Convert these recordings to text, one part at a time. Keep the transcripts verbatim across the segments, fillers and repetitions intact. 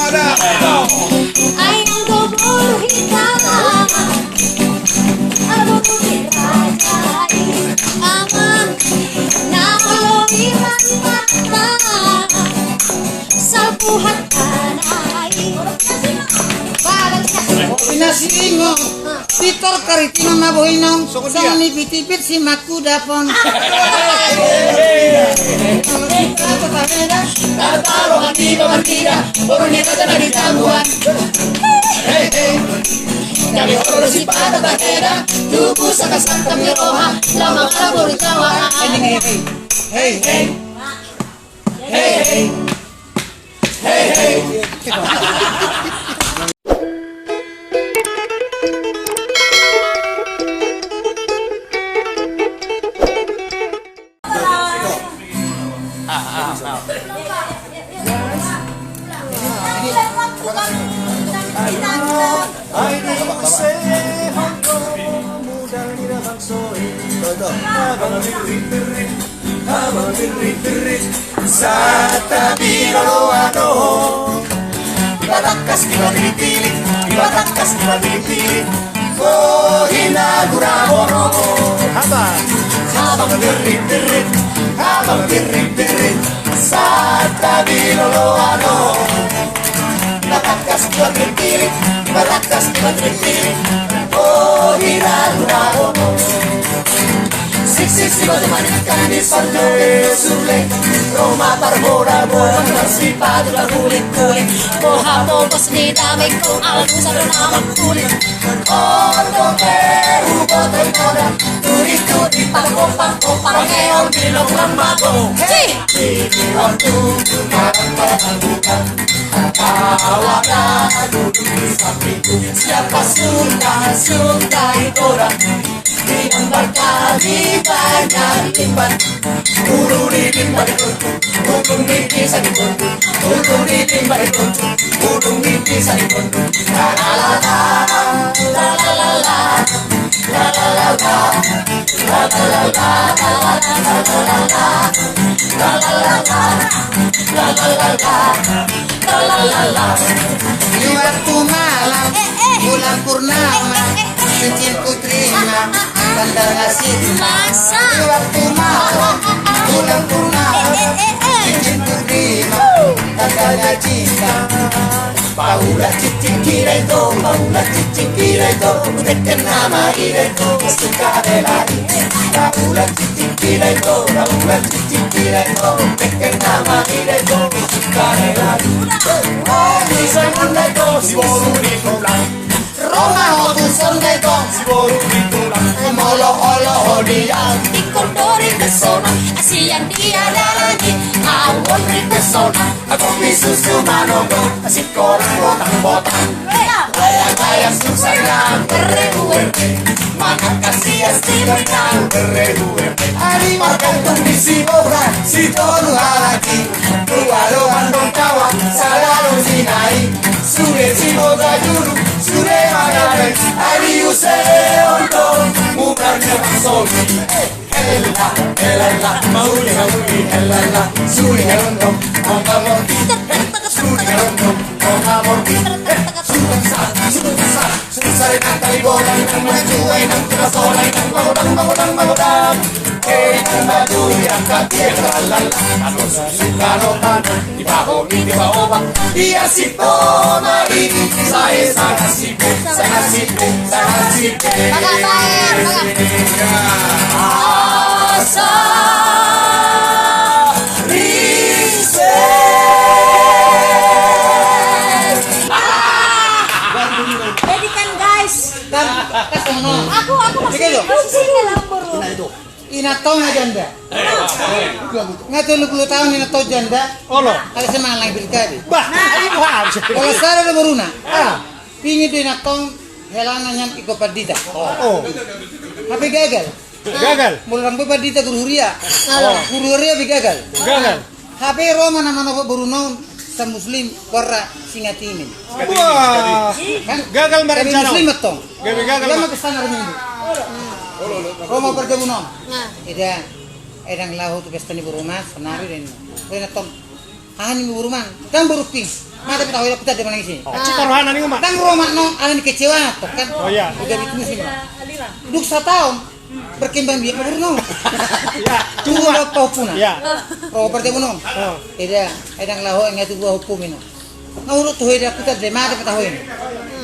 Ai nang do boru hita, boru ni raja i, amang na olo i, mata salpu hatana i. Ina singo. Pintor kariting na bohinon, songon dia. Songon i pitipit si makudapon. Tatalo hatiba martida, boru ni raja na di Tambuan. Hei, hei. Gabe horor si pata taheda, tubu saka santa ni roha, lama kala boru Jawa. Hei, hei, hei. Hei, hei. Hei, hei. Hei, hei. Ai di muse honggo mudal ni da bangso i. Abang birrit birrit, abang birrit birrit, satabi loloan on. Iba tangkas, iba tilik tilik, iba tangkas, iba tilik tilik. Bohi na gura boru. Abang. Abang birrit birrit, abang birrit birrit, satabi loloan on. Iba tangkas, iba tilik tilik, iba tangkas, iba tilik tilik. Bohi na gura boru. Sik sik sik, batu manik kan di sorga surle. Roma parboda boda, sipatu tarkulik kulik. Boha pogos ni damengku, alus ado na mangkulik. Oto peru boto i boda, turi turi pangko pangko, pangeon di lok lambago. Hei! Di di otu, marang marang bukan. Awak duduk di sampingku, siapa suka suka i boda. Di ambar kami banyak limban. Ulu ni limban di tontu, ulu ni di sa di tontu, ulu ni limban di tontu, ulu ni di sa di tontu. La la la la, la la la la, la la la la, la la la la, la la la la, la la la la, la la la la, la la la la, la la la la. Di waktu malam, eh, eh, bulan purnama, eh, eh, eh, cincinku terima. Tanda kasih. Masa? Di waktu malam bulan purnama, eh, eh, eh, eh, cincinku terima. Tandanya cinta. Paula cincin kira itu, paula cincin kira itu. Teken nama ida itu, suka rela. Paula cincin kira itu, paula cincin kira itu. Teken nama ida itu, suka rela. Oh, bisa munda itu, si boru ni tulang. Roma ho tu songon i tong. Si boru ni tulang. Molo olo ho dia. Ingkon dori pesona, sian dia dalangi. Ahu on ri pesona, ahu pisusu manogo. Sikola botang-botang. Layang-layang susah nang berrebu-rebu. Manang kasias di bentang berrebu-rebu. Ari margantung di si boru, si tolu halaki. Dua loban dong kawan, salalu sinai. Sude si boga julu, sude mangarai. Ari use ondo, mudar ni bangso i. Hela, hela, hela, mauli, mauli, hela, hela. Suli harondo, mongka morti. Suli harondo, mongka morti. Susah, susah. Susah inang tali bola, inang maju, inang tengah sola, inang magodang, magodang, magodang. Eh, inang maju, inang kaki, inang lalala. Anu susu karo tanah, di baho, di baho, bang. Dia si Tomari, saya sangat sibuk, sangat sibuk, sangat sibuk. Baga, baga, baga. Asa Riset. Jadi kan, guys. Kan, kan sama. Aku, aku masih, masih single, aku baru. Inantong na janda. Nga tolu pulu taon inantong janda. Olo. Ada semangat lagi berkali. Bah, ini paham. Kalau salah ada boruna. Ah. Pingin do inantong helana nian ingkon pandita. Oh. Hape gagal. Gagal. Molo ndang boi pandita, guru huria. Oh. Guru huria pe gagal. Gagal. Hape ro ma na manopot boruna on, sa muslim, warra Singatimi. Wah. Kan? Gagal ma rencana. Muslim antong. Gabe gagal. Dia ma pesta hari Minggu. Ro ma parjabuna on. Nah. Eda, eda ndang laho tu pesta ni boruma, sonari den. Ro inantong. Aha ni boruma? Ndang boru ping. Mate pe tahu, aku tadi menangis ini. Oh. Cita rohana ni uma. Ndang ro omak non, ala ni kecewa tong kan. Oh, iya. Udah itu musim. Dung sataon, berkembang biak ma boru non. Iya. Tua. Tua pahompu na. Iya. Ro bertemu non. Oh. Eda, eda ndang laho, ingat tu gua hukum ini. Nga urut tu eda, aku tadi mate pe tahu ini.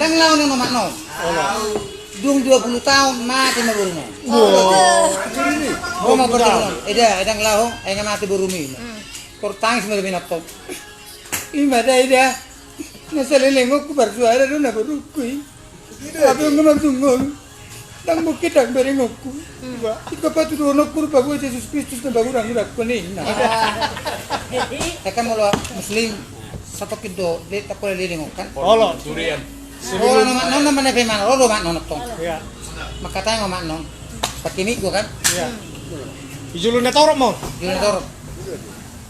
Ndang laho ni omak non. Oh. Dung dua puluh taon, mate ma boru non. Wow. Ro ma bertemu non. Eda, eda ndang laho, ingat mate boru mi. Tor tangis ma dope na tong. Ima da eda. Na saleleng on huparsuada do na borungku i. Tapi nga marjunggol. Ndang mungkin ndang bereng onku. Ipatuduhon onku rupa gua Jesus Kristus na bagurang-gurang koni. Nah. Kan molo Muslim satokin do, de tak boleh leleng on kan. Olo. Durian. Olo nama nama ne pe mana, olo nama nama tong. Iya. Maka tanya nama non. Pakai mik gua kan. Iya. Ijulu na torop mo. Ijulu na torop.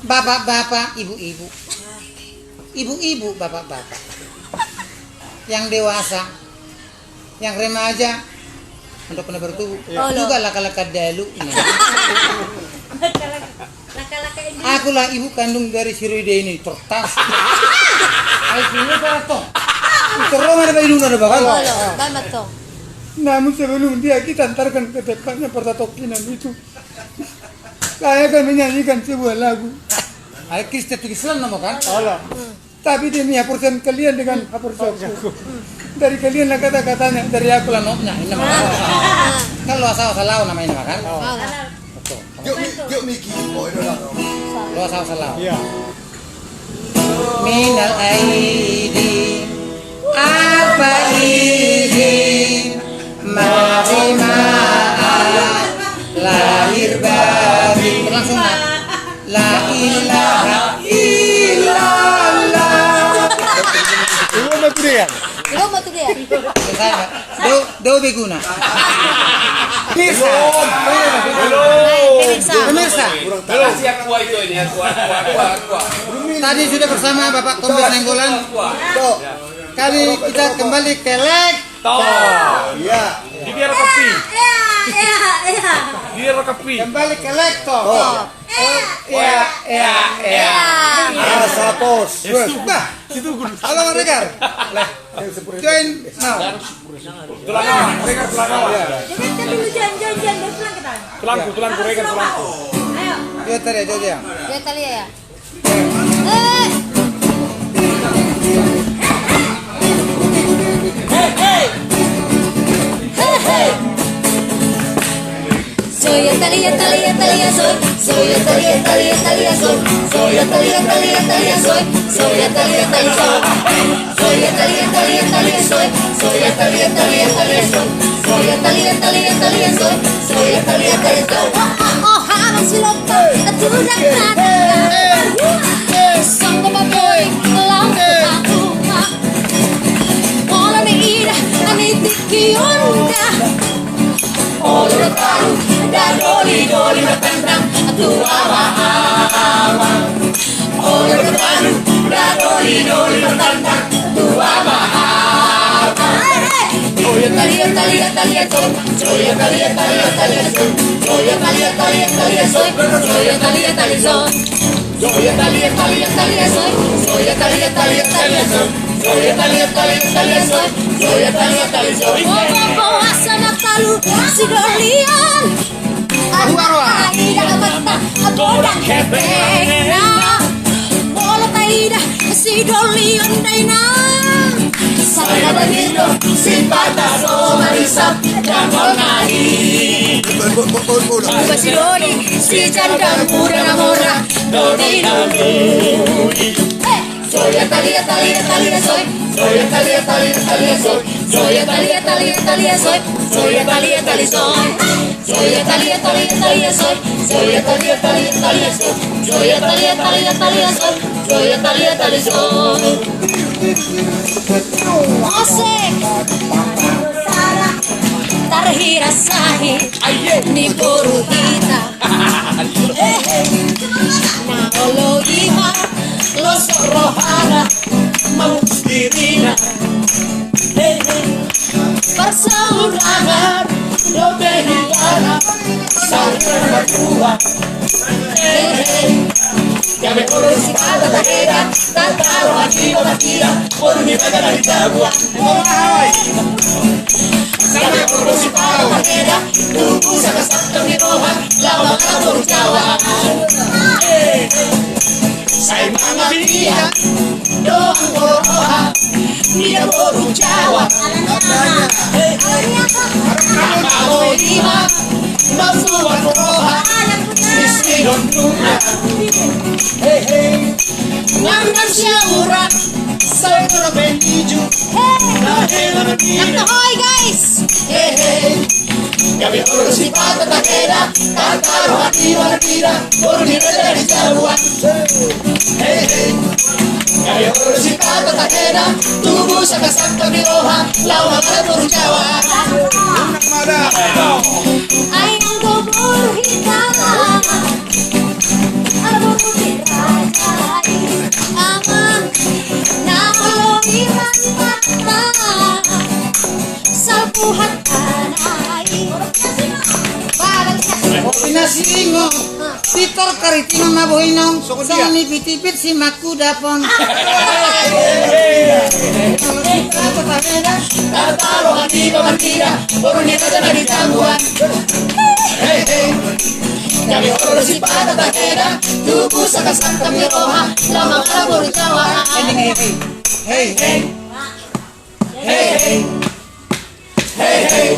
Bapak-bapak, ibu-ibu. Ibu-ibu, bapak-bapak. Yang dewasa, yang remaja, untuk pernah bertubuh. Iya. Juga laka-laka dalu. Laka-laka ini. Akulah ibu kandung dari si Roy Deni, tertas. Ayo sini para tong. Terus ada bayi dulu ada bakal. Halo, bang betul. Namun sebelum dia kita antarkan ke tempatnya pertatokinan itu, saya akan menyanyikan sebuah lagu. Ayo Kristen tu Islam nama kan? Halo. Tapi demi haporseaon kalian dengan haporseaonku. Dari kalianlah kata-katanya, dari akulah notnya. Ini nama kan? Kan lo asal-asal lau nama ini kan? Betul. Yuk mi, yuk miki. Oh, ini udah. Lo asal-asal lau. Iya. Minal aidin, al faizin, mari maaf lahir batin. Langsung, Nak. La ilaha illallah. Lu mau tuh dia? Lu mau tuh dia? Saya, Pak. Do, do beguna. Pemirsa. Pemirsa. Pemirsa. Tadi sudah bersama Bapak Kombes Nainggolan. Kali kita kembali ke lek. Tong. Iya. Di biar kopi. Iya, iya, iya. Di biar kopi. Kembali ke lek tong. Iya, iya, iya. Asa pos. Nah, halo Regar. Join now. Tulang awak, Regar tulang awak. Joget kan dulu, Jan, Jan, Jan, baru pulang kita. Tulangku, tulangku, Regar tulangku. Ayo. Joget tadi ya, joget ya. Joget tadi ya. Soy Atalia, Atalia, Atalia soy. Soy Atalia, Atalia, Atalia soy. Soy Atalia, Atalia, Atalia soy. Soy Atalia, Atalia, Atalia soy. Soy Atalia, Atalia, Atalia soy. Soy Atalia, Atalia, Atalia soy. Soy Atalia, Atalia, Atalia soy. Oh, oh, oh, habang silop. Tudak na. Songon baboy lam tumak. Molo na ida ni tingki on da. Olo na baru da doli-doli martandang tu ama-ama. Olo na baru da doli-doli martandang tu ama-ama. Soy Atalia, Atalia, Atalia soy. Soy Atalia, Atalia, Atalia soy. Soy Atalia, Atalia, Atalia soy. Soy Atalia, Atalia soy. Soy Atalia, Atalia, Atalia soy. Soy Atalia, Atalia, Atalia soy. Soy Atalia, Atalia, Atalia soy. Soy Atalia, Atalia soy. Bo, bo, bo, asa na talu sidolian. Ahu arwah. Ai da mata, bodak hepengna. Molo taida sidolian dainang. Sai na bangin do sipata so marisap dangol nai. Buka sidoli sijanda muda na mora dodi na lui. Soy Atalia, Atalia, Atalia soy. Soy Atalia, Atalia, Atalia soy. Soy Atalia, Atalia, Atalia soy. Soy Atalia, Atalia soy. Soy Atalia, Atalia, Atalia soy. Soy Atalia, Atalia, Atalia soy. Soy Atalia, Atalia, Atalia soy. Soy Atalia, Atalia soy. Asik. Tarhira sahi ni boru hita. Na olo ima losok rohana mamuji dirina. Parsaurangan dope hita na saling berjuang. Gabe horong sipata taheda, tataru hati babatida, boru ni raja na di tabuan. Gabe horong sipata taheda, tubu saka saka ni roha, lawa kata boru Jawa. Sai mama dia, doang boru roha, dia boru Jawa. Mama boru lima, mambuat roha, istri don dunia. Hei, hei. Nang nang siaura, saudara beniju. Hei. Nah, hei, lama dia. Nang tohoi, guys. Hei, hei. Gabe horong sipata taheda, tataru hati babatida, boru ni raja na di tabuan. Hei, hei. Gabe horong sipata taheda, tubu saka saka ni roha, lawa kata boru Jawa. Ai nang do boru hita. Kopi na siringo, pitor kariting na boinong, songoni pitipit si makudapon. Tataru hati babatida, boru ni raja na di tabuan. Hei, hei. Gabe horong sipata taheda, tubu saka saka ni roha, lawa kata boru Jawa. Hei, hei. Hei, hei. Hei, hei. Hei, hei.